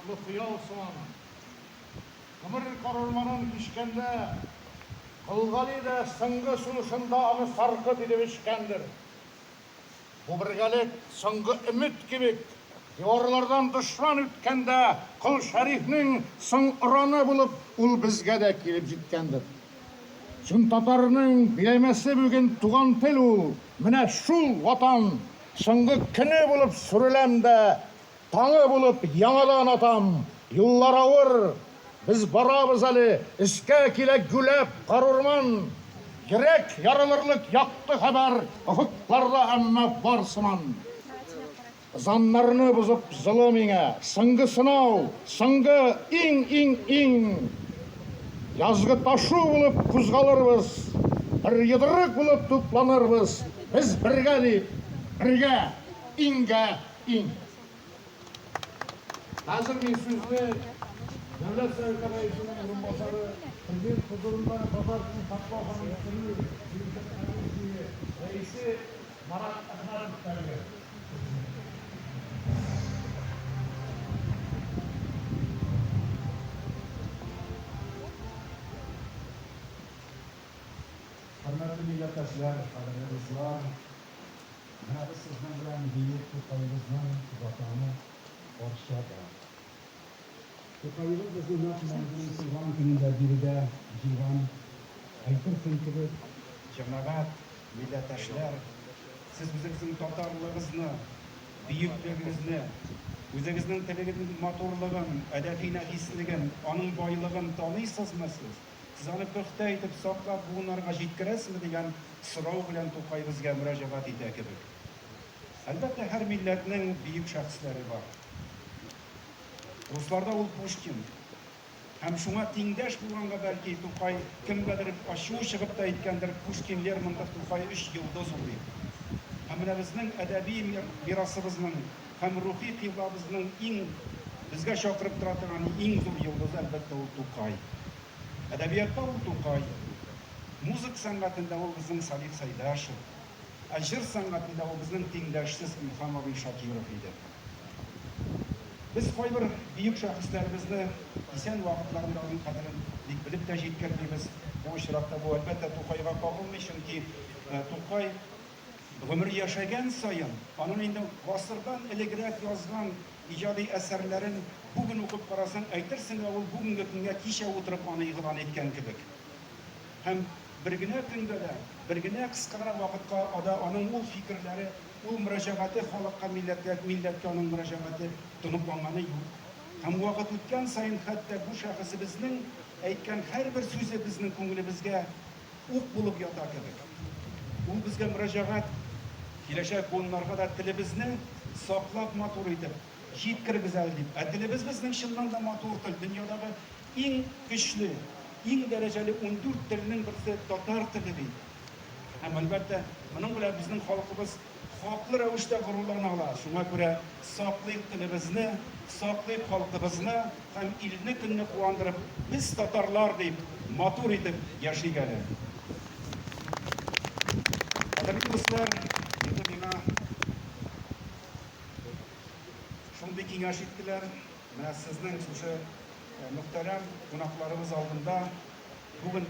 Татлы хыял сыман. Гомер карурманын кичкәндә, Кол Гали дә соңгы сулышында аны саркыт итеп эчкәндер. Бу бергәлек, соңгы өмет кебек, диварлардан дошман үткәндә, Кол Шәрифнең соң ораны булып, ул безгә дә килеп җиткәндер. Чын татарның биләмәсе бүген туган тел ул, менә шул Ватан! Соңгы көне булып сүреләм дә, Таңы булып яңадан атам. Юллар авыр, без барабыз әле, Өскә килә гүләп карурман. Йөрәк ярылырлык якты хәбәр Офыкларда әмма бар сыман. Ызаннарны бозып золым иңә, Соңгы сынау, соңгы иң-иң-иң. Язгы ташу булып кузгалырбыз, Бер йодрык булып тупланырбыз, Без бергә дип, бергә, иңгә Иң. Хәзер мин сүзне Дәүләт Советы Рәисенең урынбасары, Президент хозурындагы татар телен саклау һәм үстерү буенча комиссия рәисе Марат Әхмәтовка бирәм. Хөрмәтле милләттәшләр, кадерле дуслар! Менә без сезнең белән бөек Тукаебызның Ватаны Арчада. Тукаебыз безне нәкъ менә үзенең туган көнендә биредә җыйган, әйтерсең кебек, җәмәгать, милләттәшләр, сез үзегезнең татарлыгыгызны, бөеклегегезне, үзегезнең телегезнең матурлыгын, әдәби нәфислеген, аның байлыгын таныйсызмы сез? Сез аны пөхтә итеп саклап буыннарга җиткерәсезме дигән сорау белән Тукай безгә мөрәҗәгать итә кебек. Әлбәттә, һәр милләтнең бөек шәхесләре бар. Русларда ул Пушкин. Һәм шуңа тиңдәш булганга бәлки Тукай кемгәдер ачуы чыгып та әйткәндер, Пушкин, Лермонтов, Тукай өч йолдыз ул дип. Һәм менә безнең әдәби мирасыбызның һәм рухи кыйблабызның иң безгә чакырып тора торган иң зур йолдызы, әлбәттә, ул Тукай. Әдәбиятта ул Тукай, музыка сәнгатендә ул безнең Салих Сәйдәшев, ә җыр сәнгатендә ул безнең тиңдәшсез Илһам абый Шакиров иде. Без кайбер бөек шәхесләребезне исән вакытларында аның кадерен бик белеп тә җиткермибез. Бу очракта бу, әлбәттә, Тукайга кагылмый, чөнки Тукай гомер яшәгән саен, аның инде гасырдан элегрәк язган иҗади әсәрләрен бүген укып карасаң, әйтерсең лә ул бүгенге көнгә кичә утырып аны игълан иткән кебек. Һәм бер генә көнгә дә, бер генә кыска гына вакытка да аның ул фикерләре, ул мөрәҗәгате халыкка, милләткә, милләткә аның мөрәҗәгате тоныкланганы юк. Һәм вакыт үткән саен хәтта бу шәхесебезнең әйткән һәрбер сүзе безнең күңелебезгә ук булып ята кебек. Ул безгә мөрәҗәгать, киләчәк буыннарга да телебезне саклап матур итеп җиткерегез әле дип. Ә телебез безнең чыннан да матур тел, дөньядагы иң көчле, иң дәрәҗәле 14 телнең берсе татар теле бит. Һәм, әлбәттә, моның белән безнең халкыбыз хаклы рәвештә горурлана ала. Шуңа күрә саклыйк телебезне, саклыйк халкыбызны һәм илне-көнне куандырып, без татарлар дип, матур итеп яшик әле. Кадерле дуслар, инде миңа шундый киңәш иттеләр. Менә сезнең шушы мөхтәрәм кунакларыбыз алдында бүген.